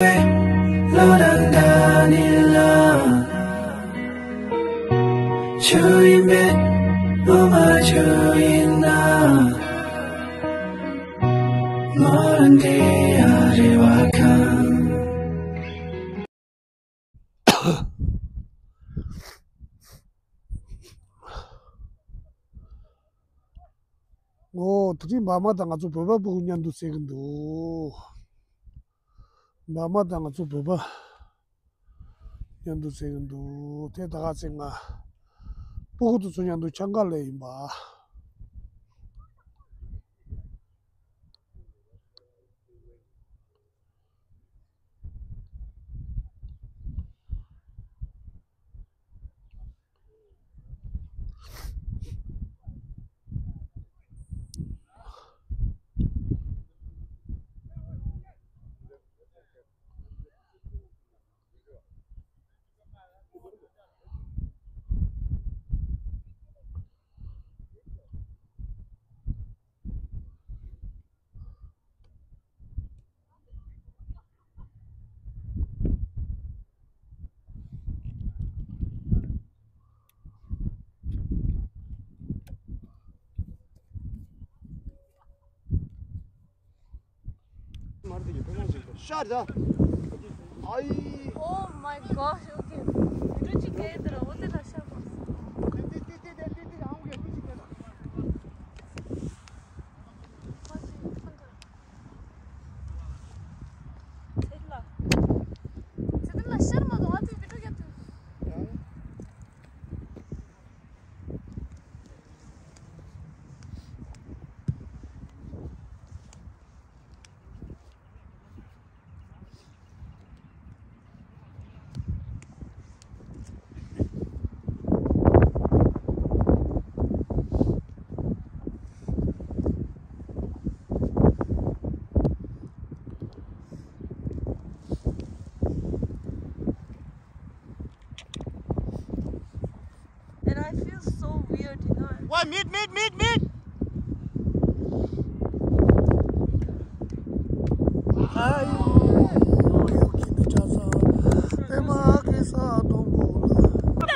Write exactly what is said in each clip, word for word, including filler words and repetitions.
ལོ་དང་ཟླ་ནི་ལ། ཆུ་ཡིན་པས་ངོ་མ་ཆུ་ཡིན་ན། ང་རང་འདི་ཡ་རེ་བ་ཁང་། ཨོ། དེ་རིང་འབར་མ་དང་ང་ཚོ་བོད་པ་ཕྲུ་གུ་མཉམ་དུ་བསད་ཀྱི་འདུག་འབར་མ་དང་ང་ཚོ་བོད་པ་མཉམ་དུ་བསད་ཀྱི་འདུག་དེ་ད་ག་ཚེ་ང་ཕྲུ་གུ་དེ་ཚོ་མཉམ་དུ་ཆང་ཁ་ལས་ཡིན་པ། ཤར་ད། ཨའི། Oh my gosh, okay. ལུས་ཅིག་གས་དེ་ར་འོ་དེ་ལ་ཤར་མ་སོང་། ཚེ་ལ། ཚེ་ལ་ཤར་མ་སོང་། ཨ་ཙི་བི་ཏྲོ་རྒྱབ་ཐུབ། And I feel so weird, you know. ཝ། མིད། མིད། མིད། མིད། ཧའི། ཡོ་གི་དུ་ཆ་ས། པེ་མ་གི་ས་དོང་པོ་ལ།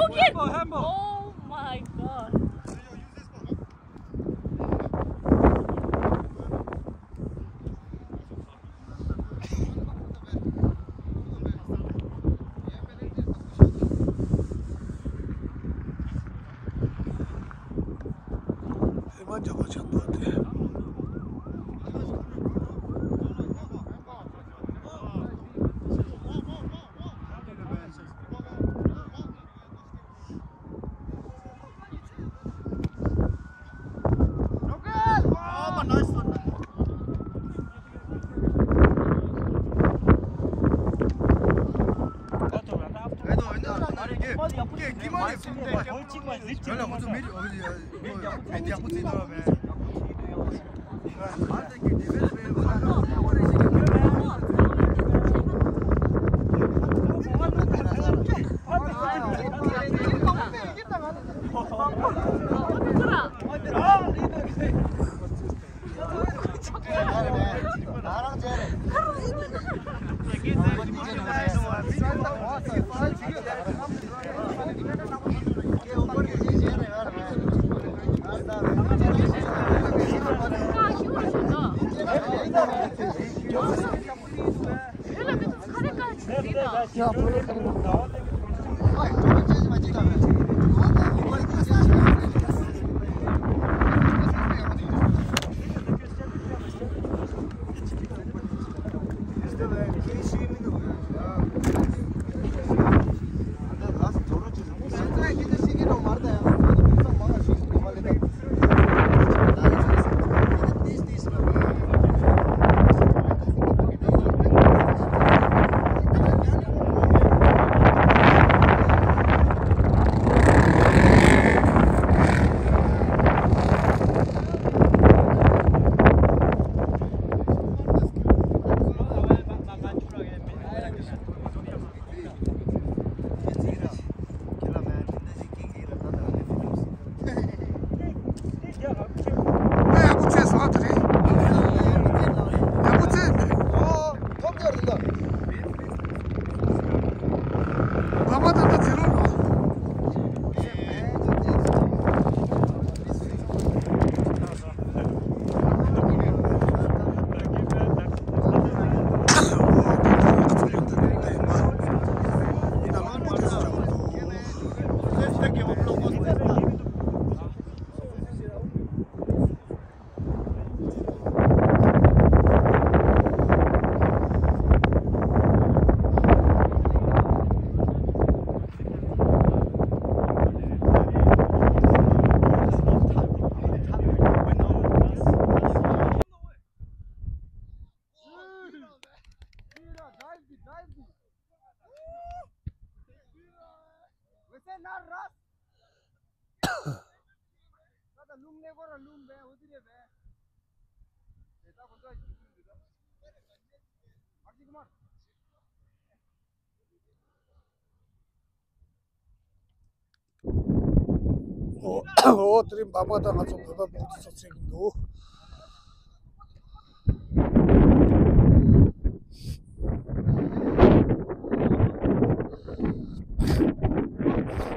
Okay. Oh my God. ཨེ་མ་རྒྱབ་པ་ཆགས་འདུག་སྟེ། Nice. Wese na ras. Kata lum ne gora lum be, udire be. Eta kondo. Marji Kumar. ཨོ། ཨོ། དེ་རིང་འབའ་མ་དང་ང་ཚོ་བོད་པ་བོད་ཚོ་ཚིག་འདུག་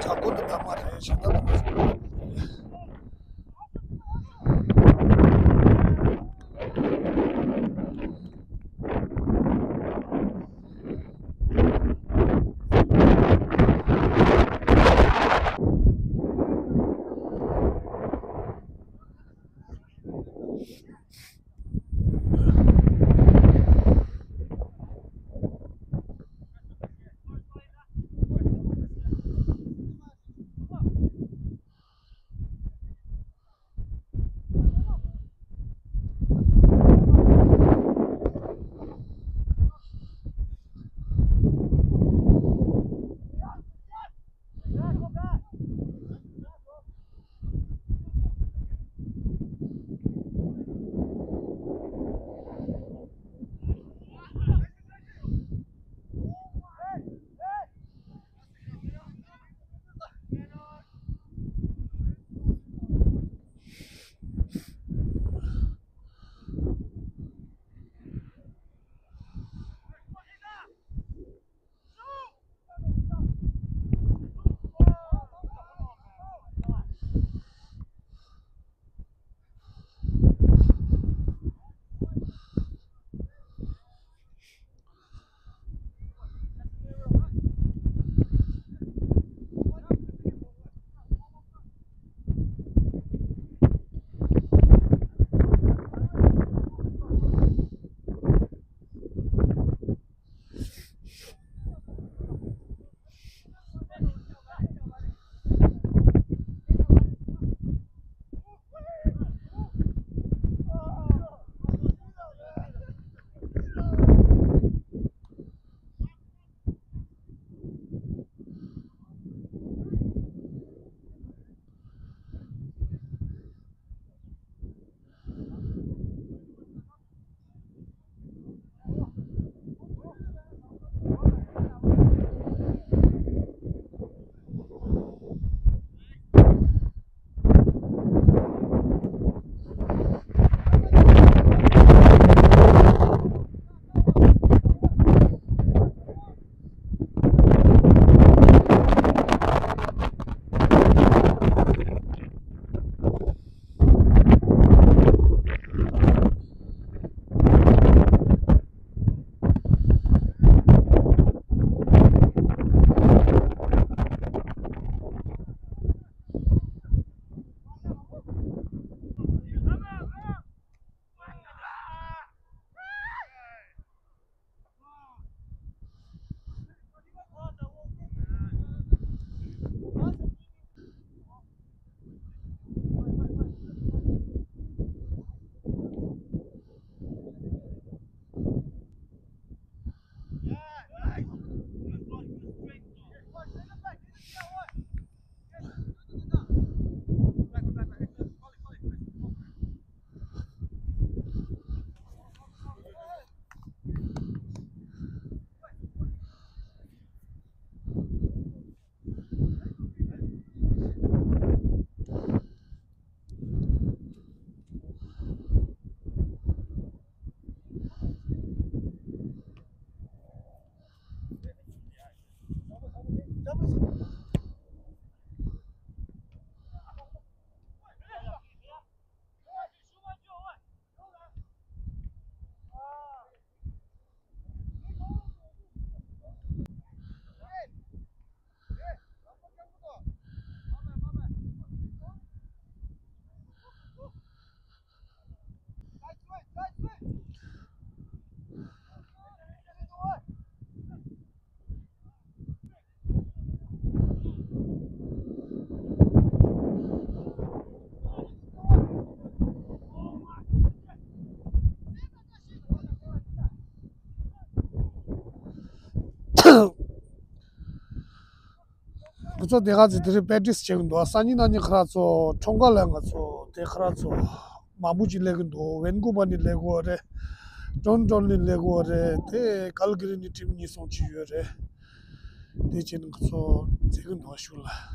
ཇ་ཀོ་འདི་འབའ་མ་རེད། ཤ་ད་འབའ་མ་རེད། ང་ཚོ་དེ་ག་ཚོད་དེ་རིང་པེ་ཏྲིས་བྱེད་ཀྱི་འདུག་སང་ཉིན་གནངས་ཉིན་ཁོ་རང་ཚོ་ཁྲོམ་ཁ་ལ་ང་ཚོ་དེ་ཁོ་རང་ཚོ་མང་པོ་ཅིག་སླེབས་ཀྱི་འདུག་ཝན་ཀུ་བར་ནས་སླེབས་ཀྱི་ཡོད་རེད། ཊོ་རོན་ཊོ་ནས་སླེབས་ཀྱི་ཡོད་རེད། དེ་ཀལ་ཀ་རི་ནས་ཊིམ་གཉིས་གསུམ་ཅིག་ཡོད་རེད། དེ་བྱས་ནས་ང་ཚོ་མཛད་ཀྱི་འདུག་ཤུགས་ལ།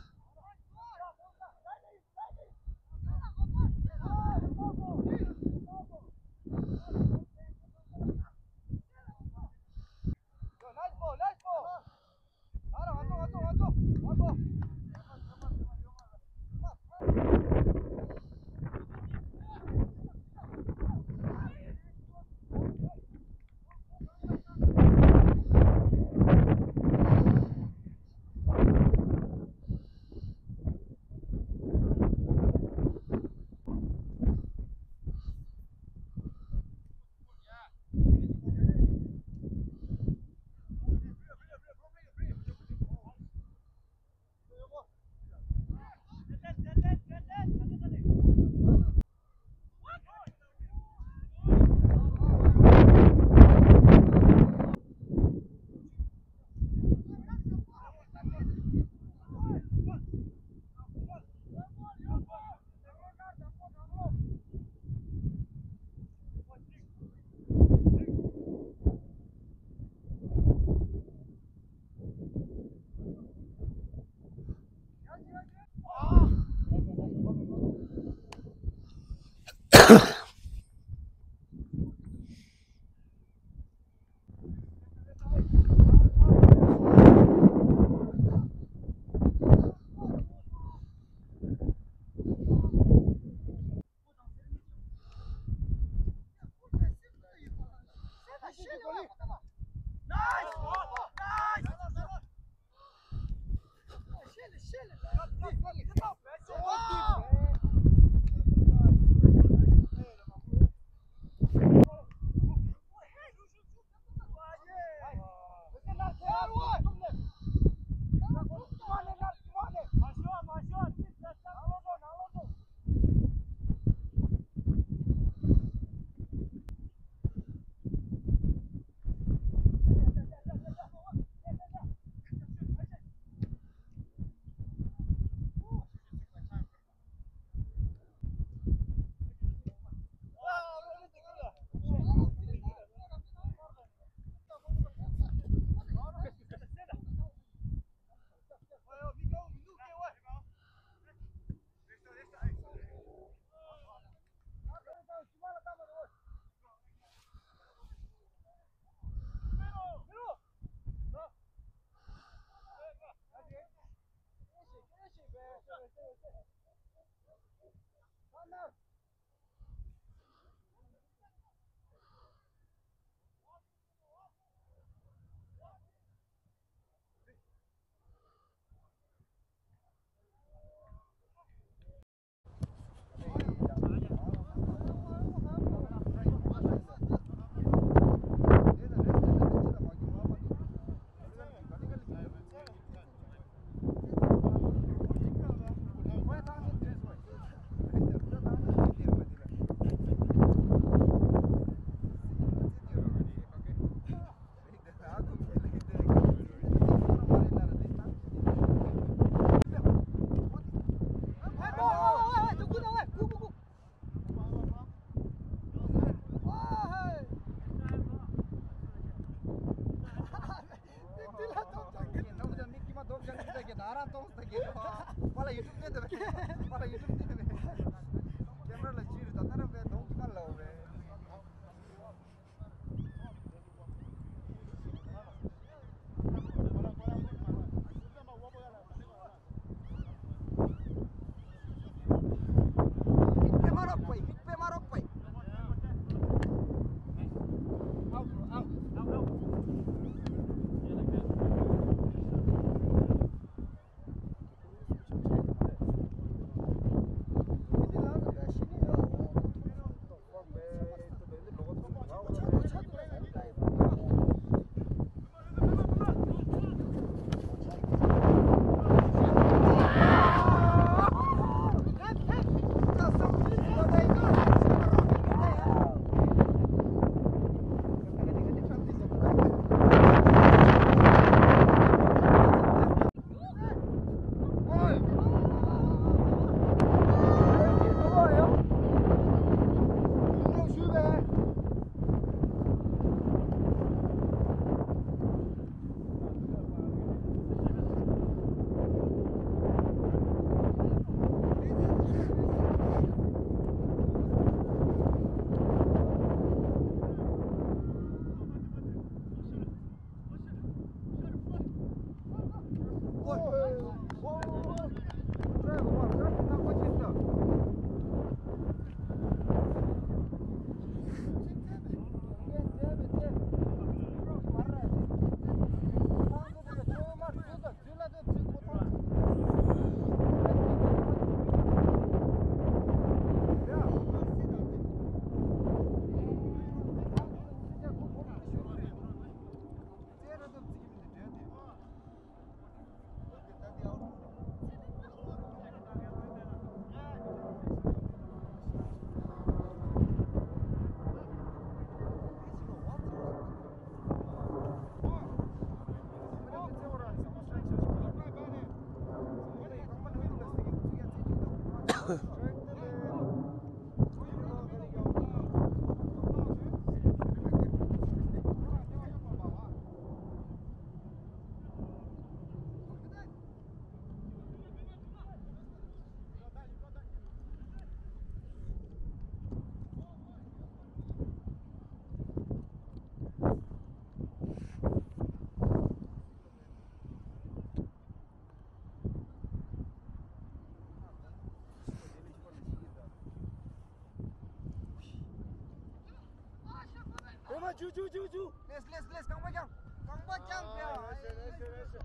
ཅུ་ཅུ་ཅུ་ཅུ། ལེས་ལེས་ལེས། རྐང་པ་བརྐྱངས། རྐང་པ་བརྐྱངས་པས། ཨ་ཨེ་ཨེ་ཨེ་ཨེ་ཨེ་ཨེ།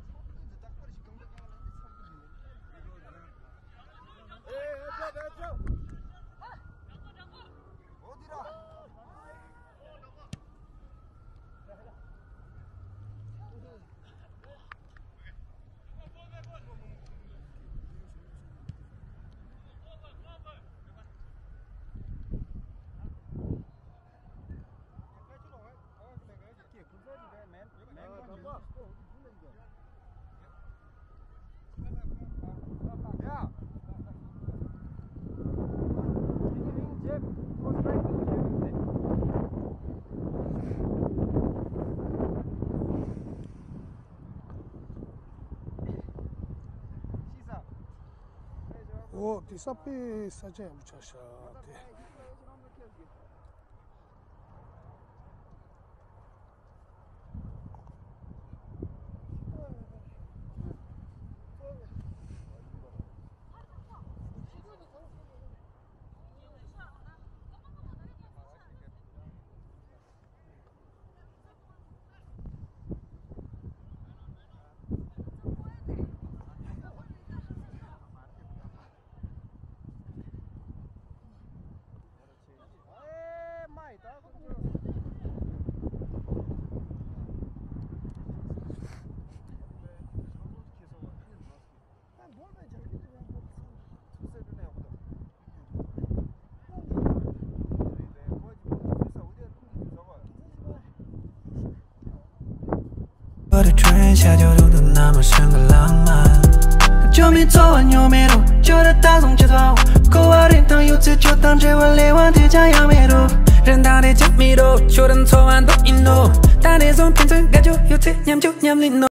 རྟག་པར་ཞིག་རྐང་པ་བརྐྱངས་ལ་ནི་ཚར་གི་མི་འདུག་ཨེ་ཨེ་ཨེ་ཨེ། འོ་དེ་ར། འོ་དེ་ས་དཔེ་ས་ཆ་ཡག་པོ་ཆགས་ཤག་དེ། But the train shadow to the number sing along man. Cho mi cho an yo me ro, cho da ta song cho da. Ko wa ren tang yu tse cho tang che wa le wan te cha ya me ro. Ren da de cha mi ro, cho ren cho an do in do. Ta de song pin song ga cho yu tse nyam cho nyam lin no.